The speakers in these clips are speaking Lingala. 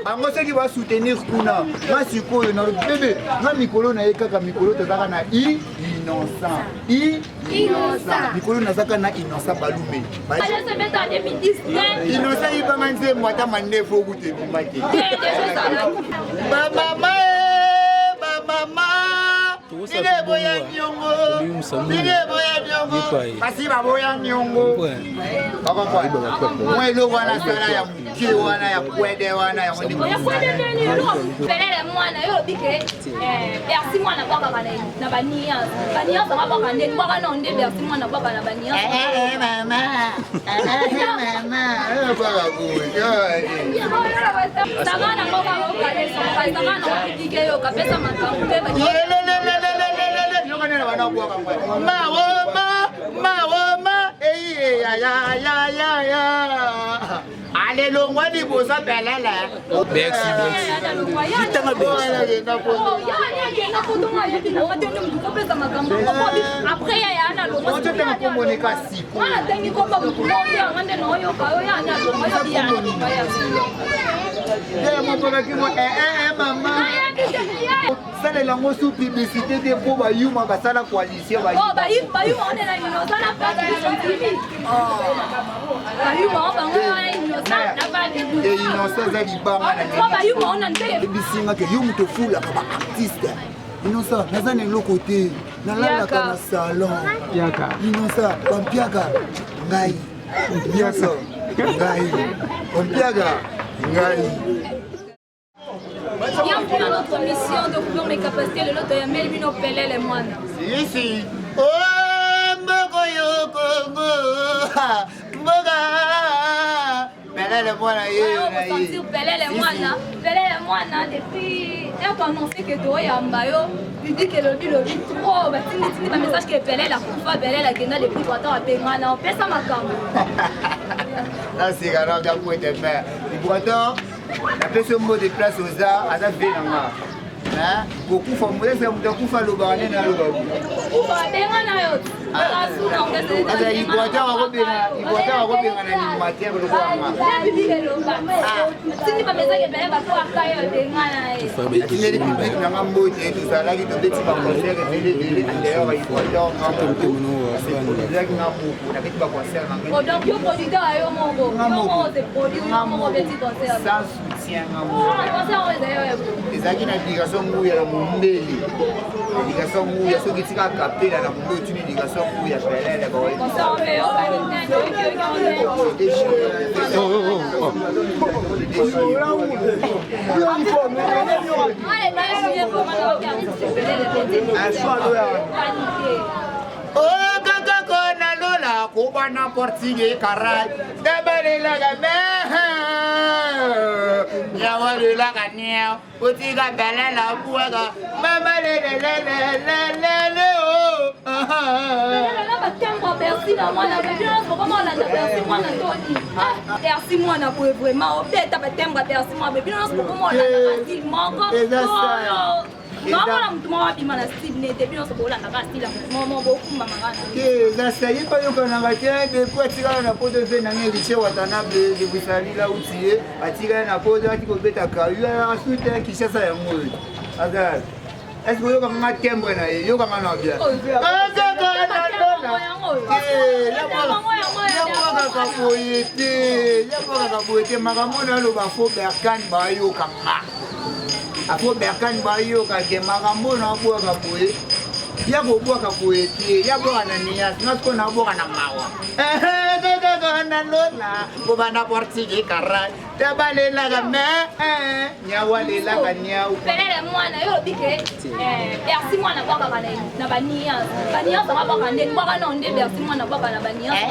Bango soki ba soutenir kuna, nga sikoyo na bebe, nga mikolo na ye kaka mikolo tozaka na i innocent. I innocent. Mikolo nazaka na innocent balume. Innocent yibanga nzembo ata mandefu okuta ebima te. Ba mama eh, ba mama. Bine boya niongo. Bine boya niongo. Basi baboya niongo. Mwa eloko wana sala ya moke wana ya kwede wana yango nde pelele mwana yo olobi ke bercy mwana bwakaka na baniance baniance yango abwaka nde bwaka nao nde bercy mwana bwaka na baniance sanga nango kaka nango pibike yo kapesa makambo mpe Maoma, maoma, eyi ya ya ya ya ya. Ale longwa liboso belele. Merci, merci. Litanga merci. Salela yango sous publicité te mpo bayuma basala coalition innocent eza libanga na ebisingaka yo moto ofulaka baartiste innocent naza na eloko te nalalaka na salon innocent bampiaka ngai nyonso ngai bampiaka ngai. Bienvenue à notre mission de couvrir mes capacités lelo toyambeli bino pelele mwana. Si si. Oh mboko yo Congo. Mboka. Pelele mwana ye yo na ye. Sentir pelele mwana, pelele mwana depuis heure to annoncer que toyamba yo public elobi lobi trop batindi tindi ba message que pelele akufa pelele akenda depuis droit abengana opesa makambo. Naseka na gakwete mais Ibrator napesi yo mbote place oza aza vie na nga kokufa moyesa moto akufa alobaka nde naloba aza Ibrator akobenga Ibrator akobenga na animateur lokola nga atindeli public na nga mbote tozalaki tobeti baconcert ebele ebele en dehors ya Ibrator nga moko aseproduisaki nga moko nabeti baconcert na nga. Donc yo producteur ya yo moko, yo moko se produit, yo moko obeti concert. Sans soutien nga moko. Concert oyo ezali oyo. Ezalaki na éducation nguya na mombele. Éducation nguya soki tika kapela na mombele otuni éducation nguya pelele ba. Concert oyo eyokani te, toyoki yoki yango te. Oh, oh, oh, oh. Oh, kaka kona lola kobana portugais karai dabalelaka me nyabalelaka niao otika belela bwaka mama lelelelelelele o na batembo bercy na mwana bino olanda bercy mwana toni bercy mwana boye vraiment obeta batembo ya bercy mwana boye bino nyonso bokoma olanda style moko naomona motu moko abima na style nete bino nyonso bolandaka style ya motu moko bokumbamaka na te eza saye bayokanaka te depuis atikala na poto mpe nanga héritier watanabe debusalila uti ye atikala na poto ati kobeta kayu asute kinshasa yango oyo aza est-ce que oyokanga nga timbre na ye yokanga na bien yabwakaka boye te yabwakaka boye te makambo naloba fo berkane bayokanga afo berkane bayoka ke makambo nabwaka boye ya kobwaka boye te ya bwaka na nias nga sikoyo nabwaka na mawa na lola kobanda portigi kara tabalelaka me nyawa alelaka niau pelele mwana yo olobi ke bercy mwana bwakaka na baniance baniance yango abwaka nde bwaka nao nde bercy mwana bwaka na baniance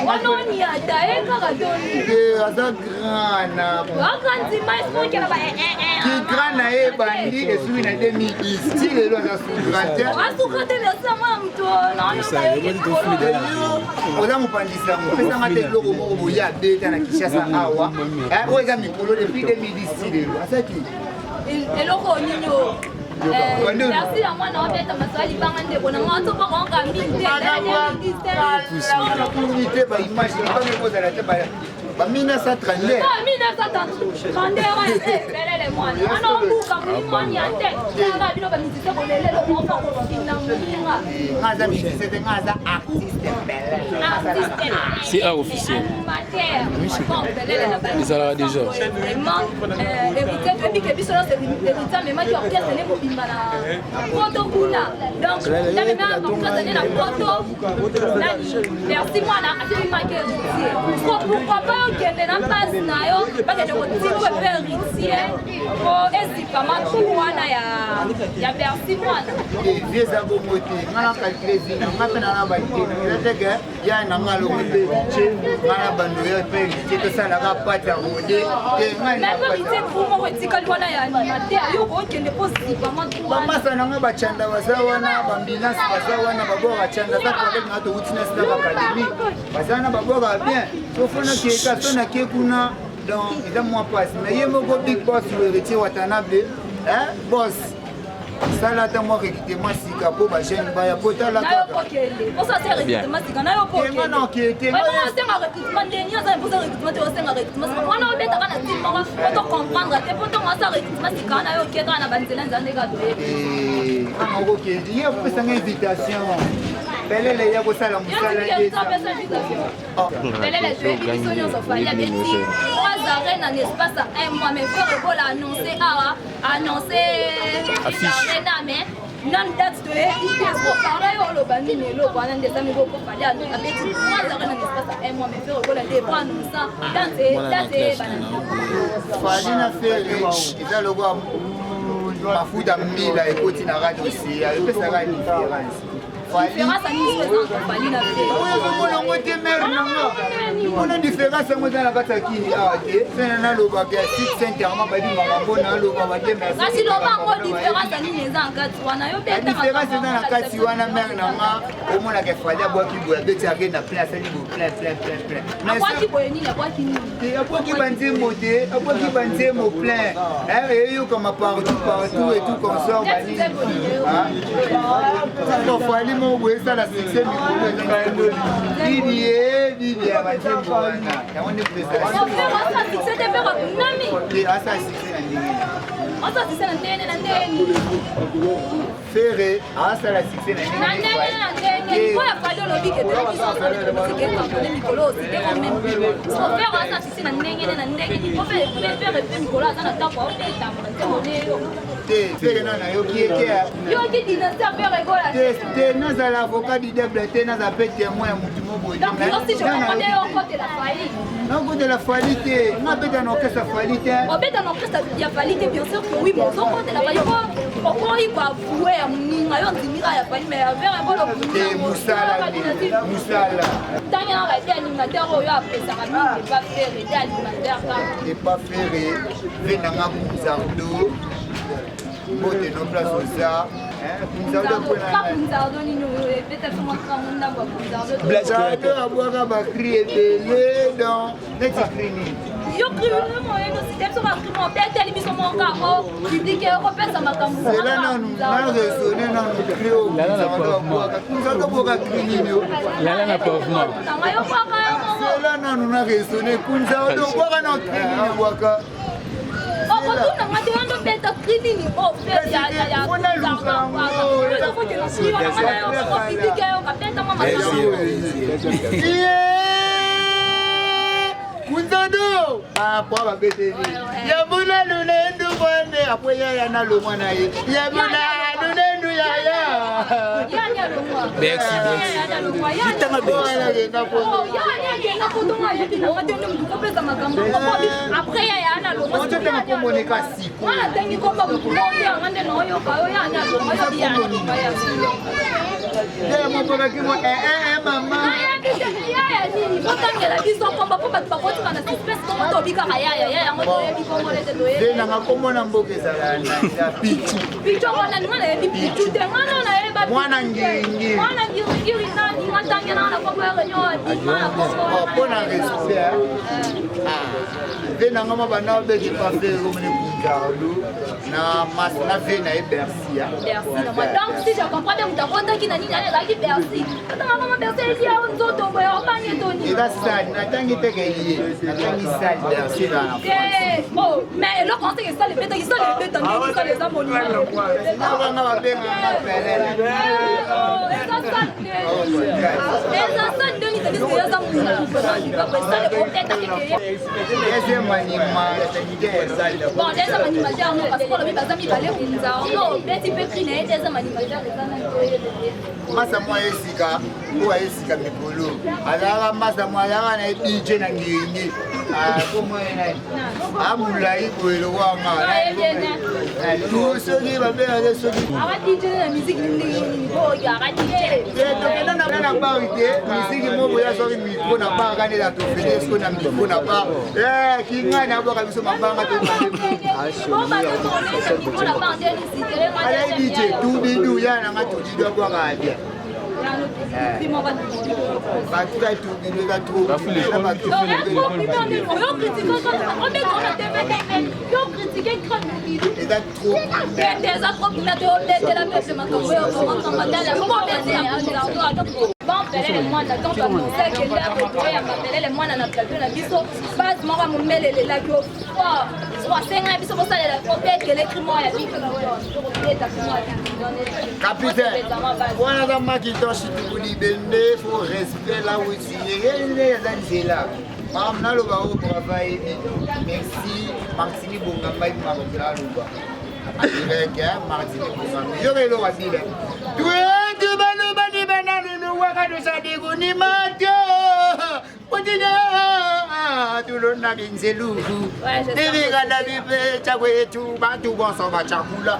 wana oniata ye kaka toni aza grand na akandima esokela ba ki grand na ye ebandi esuki na 2010 ti lelo aza sous-grand te asuka te merci mwana moto oza mopanzi sango pesanga te eloko moko boye abeta na kinshasa awa oyo eza mikolo depuis 2010 ti lelo asaki eloko nini o. Merci ya mwana wabeta masolo libanga ndeko na nga tobokonga mingi te. Nakungi te baimage libanga ekozala te ba 1932. 1932 wana pelele mwana wana obuka molimwani ya te tanga bino bamisise kolelelo moko kofinda moninga. Nga aza musicien te, nga aza artiste pelele. Artiste. C'est art officiel. Animateur. Ezalaka déjà. Vraiment, héritier toyebi ke biso nyonso héritier amemaki orchestre ne mobimba na poto kuna. Donc, amemaki orchestre ne na poto. Nani, merci mwana atelemaki héritier. So pourquoi pas okende na base na yo bakende kotika mpe héritier po ezipama tu wana ya Bercy mwana. Vie eza bongo te, nga na calcule vie na nga mpe na na baide eza te ke ya na nga longo mpe héritier nga na bando ya mpe héritier tosalaka pate ya rode te. Ngai moko etikali wana ya animateur, yo kokende mpo zipama tu wana. Bamasa na nga bacanda baza wana, bambulance baza wana, babwaka canda za collègue na towuti na Star Academy, baza wana, babwaka bien. Sofo nakeka so nake kuna, donc eza mwa mpasi. Mais ye moko big boss Héritier Watanabe, boss, sala ata mwa recrutement sika mpo bajeune baya po tala. Na yo pokende poso ase recrutement sika na yo. Nga na okende te. Osenga recrutement ndeni oza mposa recrutement te, osenga recrutement sika wana obetaka na style moko po to comprendre te, po tongo asa recrutement sika na yo oke kaka na banzela nzela ndeka toyebi. Nga okokende, ye opesanga invitation pelele ya kosala mosala. Pelele, toyebi biso nyonso Fally abeti trois arènes en espace ya un mois, mais Ferre Gola annoncé awa, annoncé arena, mais nanu date toyebi te. Parla yo oloba nini eloko wana nde esami boko Fally abeti trois arènes en espace ya un mois, mais Ferre Gola nde po annonça date eyebana. Fally na Ferre eza lokola mafuta mbila ekoti na radio sia, epesaka différence. Différence ya nini eza entre Fally na Ferre? Oyo ezomona yango te, mare nanga mpona différence yango eza na kati ya kini awa te. Sena nalobaka ya site saint-herman, bayebi makambo nalobaka te. Kasi loba yango, différence ya nini eza na kati wana? Yo beta. Différence eza na kati wana, mare nanga, omonaka Fally abwaki boye, abeti ake na plein, asali boye plein, plein, plein, plein. Abwaki boye nini? Abwaki nini? Abwaki banzembo te, abwaki banzembo plein, eyokama partout, partout et tout consort banini. Fally moko boye esala succès mikolo ezangai bibie bibie ya banzembo wana, yango nde succès te. Asala succès na ndenge asala succès na ndenge na ndenge. Ferre asala succès na ndenge na ndenge po ya Fally olobi ke toyebi biso musique ecartonne mikolo osite en même so Ferre asala succès na ndenge na ndenge po Ferre mpe mikolo aza na ntango aobeta nzembo ne yo. Te, Ferre na nayoki ye te. Yoki dynastie Ferre Gola. Te, nazala avocat du diable te, naza mpe témoin ya motu mo boye. Donc yo, si je comprends bien, yo okotela Fally. Nakotela Fally te, nga beta na orchestre Fally te. Obeta na orchestre ya Fally te, bien sûr que oui, mais ozokotela Fally po okoyi koavoue ya moninga yo ndimika ya Fally, mais ya Ferre Gola. Te, mosala mosala. Ntange nanga ete animateur oyo apesaka mingi epa Ferre ete animateur kaka. Epa Ferre ve nanga Kunzardo, mbote no place oza. Kunzardo nini ebeta so makambo ndambo ya Kunzardo? Kunzardo abwaka bacri ebele, donc neti cri nini? Yo cri moyeno site biso bacri mo beteli biso moka o public okopesa makambo. Zela nanu na raisonne nanu cri oyo Kunzardo abwaka. Kunzardo abwaka cri nini o? Lala na pavement. Nanga yo bwaka yo moko. Zela nanu na raisonne. Kunzardo obwaka na cri nini abwaka? Okotuna nga te, wana obeta cri nini o ya public yoka beta mwa makambo. Kunzardo apwa babeteli yabula lunendu bwane apwe yaya na lomwa na ye yabula lunendu yaya. Yani alongwa. Merci, merci. Yani alongwa, yani akenda kotonga ayebi nanga te nde motu kopesa makambo après yaya ana alongwa. Ototanga komoneka siko. Wana tangi komba motu moko yanga nde naoyoka yo yani alongwa yo yani alongwa ya. Nde mopokaki mo mama. Nayebi te yaya nini botangela biso komba mpo bato bakotika na suspense kombo tobikaka yaya yaya yango toyebi kombo nete Nde toyebi. nanga kombo na mboka ezala na Pichu. Pichu wana nga nayebi Pichu te, nga na nayeba. Mwana ngiringiri. Mwana ngiringiri nani? Nga ntange nanga na kombo ya réunion ya bima na kombo. Mpo na respect nde nanga mabanda obeti pafe komene. Kunzardo na mas na vie na ye Bercy. Bercy na moi. Donc si je comprends bien, moto akotaki na nini azalaki Bercy. Otanga mama Bercy ezi ya nzoto boye obani etoni. Eza salle natangi te ke ye natangi salle Bercy na na France. Oh, mais eloko wana seke salle ebetaki salle ebeta ndenge salle eza monument. Banga babengaka pelele. Eza salle te. Eza salle ndenge tandis que eza mutu vraiment salle ekobetaki ke ye. Deuxième animateur. Bon, deuxième animateur non parce que lobi baza mibale kunza. Non, beti pe cri na ye deuxième animateur eza nani toyebe te. Masa mwa esika oyo ayesika mikolo azalaka masa mwa azalaka na ye DJ na ngiringi komona nani amulai boye lokwanga soki babengaka soki tokenda na bar te misiki moko ya soki micro na bar kani eza tofele soki na micro na bar kingai nabwaka biso mabanga alai dj tubidu ya nanga tubidu abwaka abia batika tubidu eza trop. Eza trop. Eza trop obetela peuple makambo oyo bon pelele mwana tant annonce akenda kotoyamba pelele mwana na plateau na biso base moko ya momele elelaki o fort asenga biso bosalela obetele cri moko ya Capitaine wana aza makintosh tukulibende fo respect la wutiyeyende eza nzela makambo naloba oyo brava yebi. Merci Martini Bongambai, makambo naloba direct Martini Bongambai, yoka eloko abila twetu balobani banaluluwaka tosadikunimato utina tulona binzelu ibikanda bipecha kwetu bantu bonso bachakula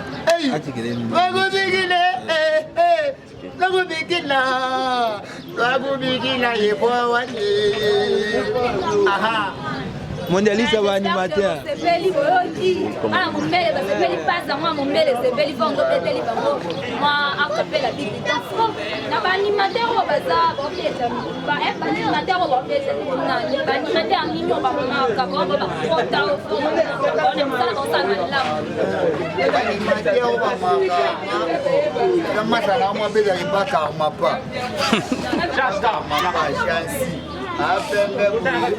bakubikile bakubikila bakubikila yebowani aha. Mondialiste ba animateur. Sepeli boyoki bana mombele basepeli pasi yango ya mombele esepeli bongo beteli bango mwa akapela big na baanimateur oyo baza babeta, baanimateur oyo babeta nani, baanimateur nini oyo bamaka bango bakota ona mosala basala malamu? Animateur oyo bamaka eza masala mwa abetaki ba karmapa karmapa jansi apembe boye,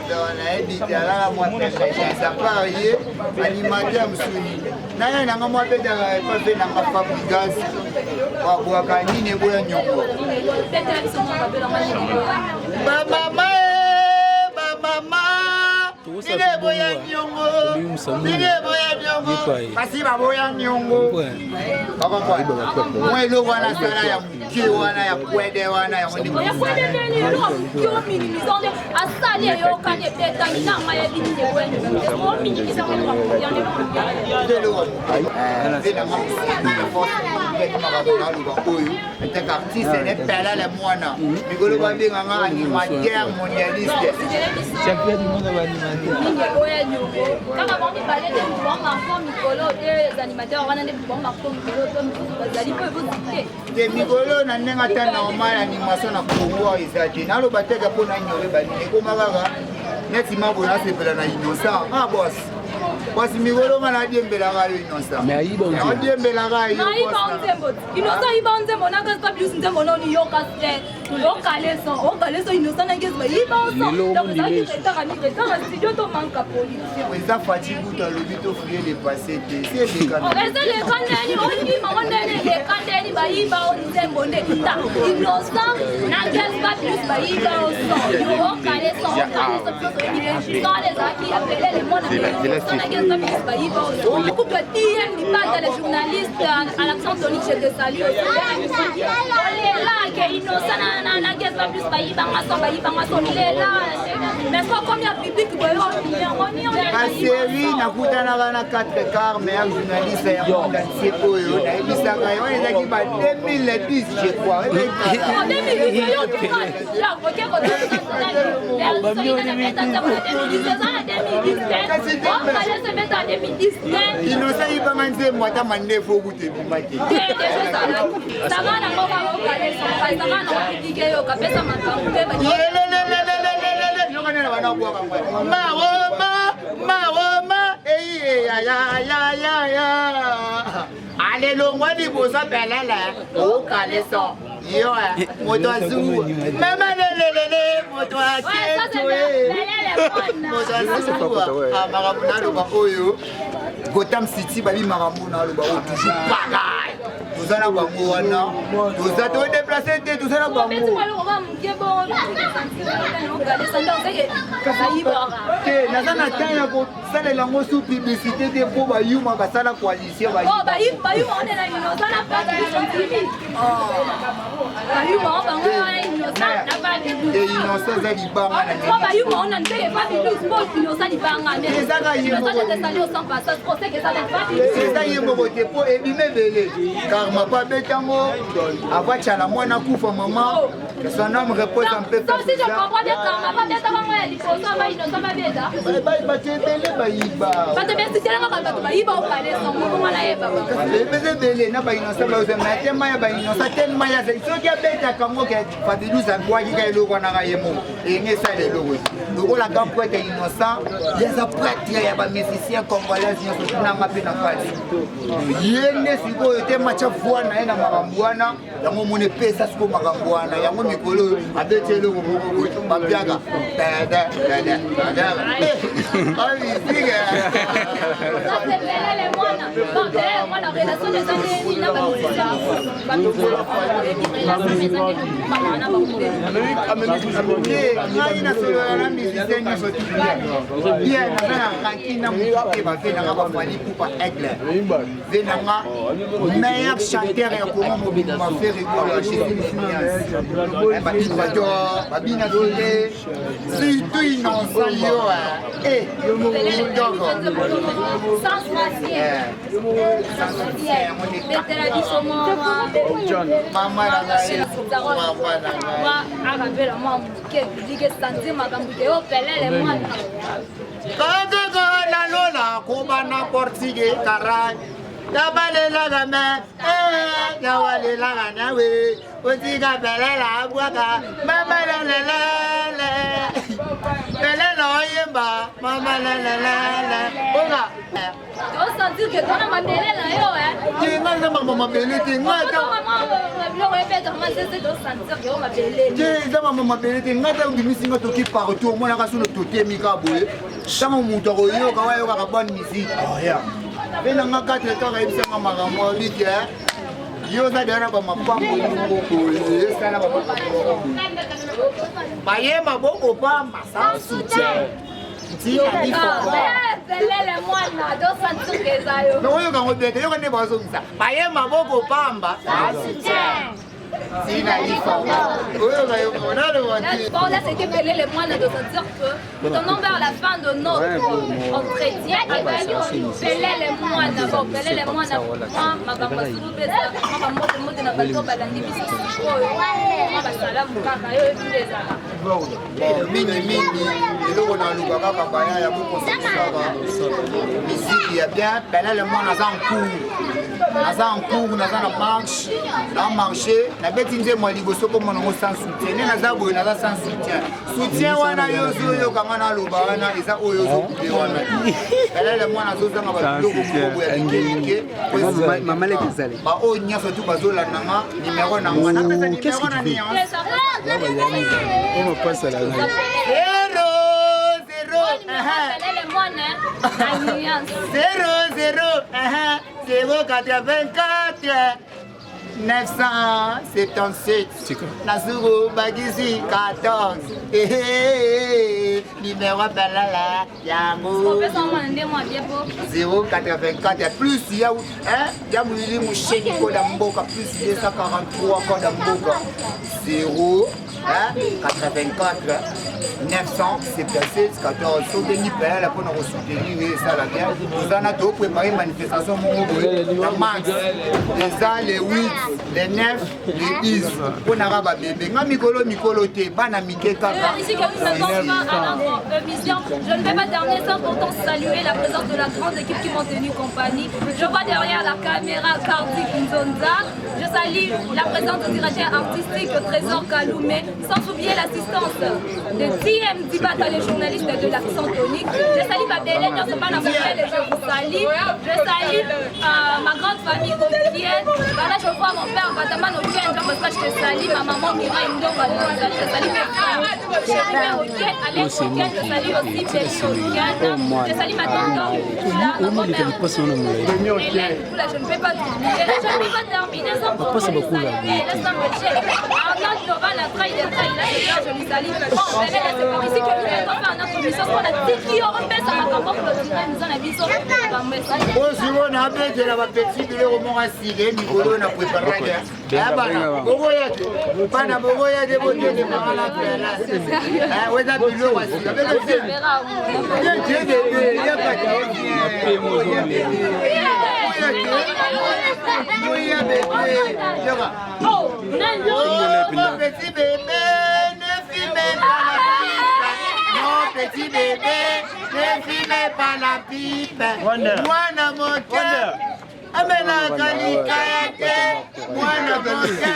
donc nayebi te alala mwa pembe jansi apart ye animateur mosuni naye nanga mwa abetaka epa mpe nanga Fabrigas babwaka nini eboya nyongo. Betela biso mwa babelanga nini? Bamama e bamama, nini eboya nyongo, nini eboya nyongo, kasi baboya nyongo mwa eloko wana sala ya moke wana ya kwede wana yango nde. Ya kwede ndeni eloko moke ominimiza nde asali eyokani ebetami nanga yebi nini ekwende ominimiza. Nde eloko nde nanga makambo naloba oyo etaka artiste ne pelele mwana mikolo babenganga animateur mondialiste. Champion du monde ba animateur. Mingi eboya nyongo kaka bango mibale nde motu bamarko mikolo te, animateur wana nde motu bamarko mikolo to misusu bazali mpo ebozite. Te, mikolo na ndenge ata normal animation na Congo eza te. Naloba teka mpo na ignore banini ekoma kaka neti maboye nasepela na Innocent. Ah bos bos, mikolo nga nadiembelaka yo Innocent. Mais ayiba nzembo. Nadiembelaka yo. Nayiba nzembo, Innocent ayiba nzembo nakasa bius nzembo noni yoka te okaleso okaleso Innocent nangezi bayiba Lelo donc omoni ezalaki leso. retard ani retard ya studio to manque production. Eza Faci Butu alobi tofuye le passé te si elekana. Eza leka ndeni ondima ngo ndeni eleka ndeni bayiba o nzembo nde ta Innocent na Gesba plus bayiba o son yo okale son okale son biso toyebi son ezalaki ya pelele mwana Innocent na Gesba plus bayiba o son couple TM Libanda, les journalistes à l'accent tonique, je te salue aussi. Olela ke Innocent na Gesba plus bayibanga son, bayibanga son lela, mais so comme ya public boye Basérie nakutanaka na 4 quart meilleur journaliste ya monde entier oyo nayebisaka ye wana ezalaki ba 2010, je crois. En 2010, yo Innocent yibanga nzembo ata mandefu okuta ebima te. Sanga nango kaka makambo. Yelelelelelelele, yoka nena bana bwaka ngwa maroma maroma eyi. Yayayayaya ale longwa liboso belele okaleso yo moto azuwa mama lelelele moto aketo moto azuwa makambo naloba oyo Gotham City babi makambo naloba oyo toujours pareil toza na bango wana toza todeplace te toza na bango te naza na temps ya kosalela yango su publicité te mpo bayuma basala coalition innocent eza libanga eza ye moko te mpo ebima ebele karma mpo abetango avatyala mwana kufa mama Que son âme repose en paix. Donc si je comprends bien, karma pa beta bango ya liboso aba innocent ba beta. Bato ebele bayiba. Bato besitela kaka bato bayiba okale songo bongo nayeba. Eza ebele na bainocent bayoza mais tema ya bainocent telema ya soki abetaka yango ke Fabulous abwaki ka eloko wana ka ye moko enge esala eloko lokola grand prêtre innocent ye aza prêtre ya bamusicien congolais nyonso tunanga mpe na kati ye nde sikoyo te matya voi na ye na makambo wana yango omoni epesa siko makambo wana yango mikolo oyo abeti eloko moko boye bapiaka amisike ngai nasolola na musicien nyonso bien naza na ranki na motu te bafe nanga bafali pupa aigle ve na nga meilleur chanteur ya kongo mobimba Ferre Gola Jésus Messias babibato babina file surtout innocent yo eh kitoko mama na ngai mama na ngai arabela mwa moke publike sentir makambo te yo pelele mwana Kakaka na lola koba na portugais karai tabalelaka me eh, nawalelaka nawe otika belela abwaka mamalelelele belela oyemba mamalelelele oka osentir que tona mabele na yo te ngai eza makambo mabele te ngai te eza makambo mabele te ngai ata obimisi ngai toki partout omonaka sono totemi kaka boye ntango moto akoyoka wayokaka bonne musique oya mpe na nga 4 kaka yebisanga makambo abiki yo oza deya na bamapambo moko boye esala bamapambo baye maboko pamba sans soutien oyoka yango bien te yoka nde bazongisa baye maboko pamba tina lifongo oyoka yo naloba Bon, là, c'était Pelé le moine de se dire que nous tendons vers la fin de notre entretien avec Pelé le moine. Bon, Pelé le moine, moi, makambo asukupesa, makambo moto moto na bato balandi biso sikoyo, mwa basalamu kaka, yo oyebi nde ezalaka. Bon, mingi mingi eloko naluka kaka baya ya bokosakisaka miziki ya bien belele mwa naza ncour naza ncour naza na marche na marché nabeti nzembo ya liboso komona yango sans soutien nde naza boye naza sans soutien soutien wana yo ozoyoka nga naloba wana eza oyo ozokule wana belele mwa nazozanga babiloko moko boye ya mike mike baoyo nyonso tu bazolanda nga Numéro na nga napesa numéro na nuance. Zero zero zero zero zero 84 977 nasuku bakisi 14 numéro balala yango 084 plus ya ya molili mosheni koda mboka plus 243 koda mboka 0 84 977 14 soki nipelala mpona kosoutenir ye esala bien toza na toprépare manifestation moko boye na max eza le 8 le 9 le 10 mpo naka babebe nga mikolo mikolo te bana mike kaka Je ne vais pas terminer sans pourtant saluer la présence de la grande équipe qui m'ont tenu compagnie. Je vois derrière la caméra Kardi Nzonza. Je salue la présence du directeur artistique Trésor Kaloumé. Sans oublier l'assistance de TM Dibata, le journaliste de l'accent tonique. Je salue Babélé, je vous salue. Je salue ma grande famille Okienne. Voilà, je vois mon père Bataman Okienne, Jean Bosco, je te salue. Ma maman Mireille Ndongo, je salue mes frères. Chérubin Okienne, Alex Okienne, je salue aussi Béline Okienne. Je salue ma tante ma grand-mère Hélène, je ne peux pas t'oublier. Je ne peux pas terminer sans pour autant lui saluer. Laisse-moi Arnold Nova, la traille des trailles, là, je lui salue. Bon, ben là, c'est par ici que nous allons faire notre émission. On a dit qui aurait ça va comment clôturer nous en aviso. Oyo nabetela bapeti biloko moko asike mikolo na preparaka ya bana bokoya te bana bokoya te botelemaka na pela eza biloko asika Mon petit bébé, ne fumez pas la pipe. Mon petit bébé, ne fumez pas la pipe. Mwana moke, amelaka likaya te. Mwana moke,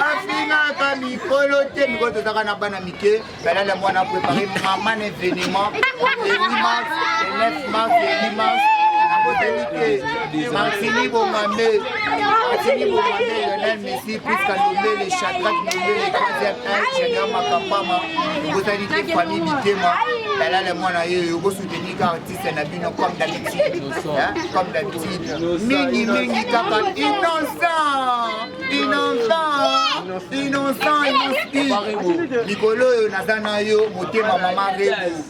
afingaka mikolo te. Mikolo tozalaka na bana mike, balala mwana prépare mama na événement le 8 mars, le 9 mars, le 8 mars. Nakoteli te Martini Bomame, Martini Bomame, Lionel Messi, Prisca Ndombele, Shadrach Ndombele, troisième âge, Jaga Makapama, botali te famille Bitema, balala mwana ye okosoutenir ka artiste na bino comme d'habitude, hein, comme d'habitude, mingi mingi kaka innocent, innocent, innocent, innocent. Mikolo oyo naza na yo motema mama Rebo.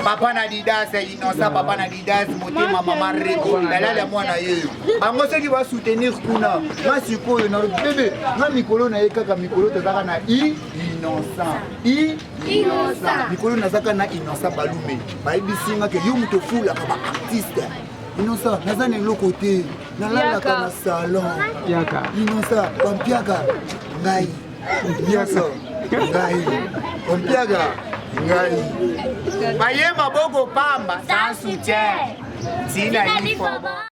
Papa na didas innocent, papa na didas motema mama Rebo, balala mwana ye bango soki basoutenir kuna nga sikoyo na bebe nga mikolo na ye kaka mikolo tozaka na i innocent i innocent mikolo nazaka na innocent balume bayebisi nga ke yo moto ofulaka ba artiste innocent naza na eloko te nalalaka na salon innocent bampiaka ngai nyonso ngai bampiaka ngai baye maboko pamba sans soutien tina lifobo.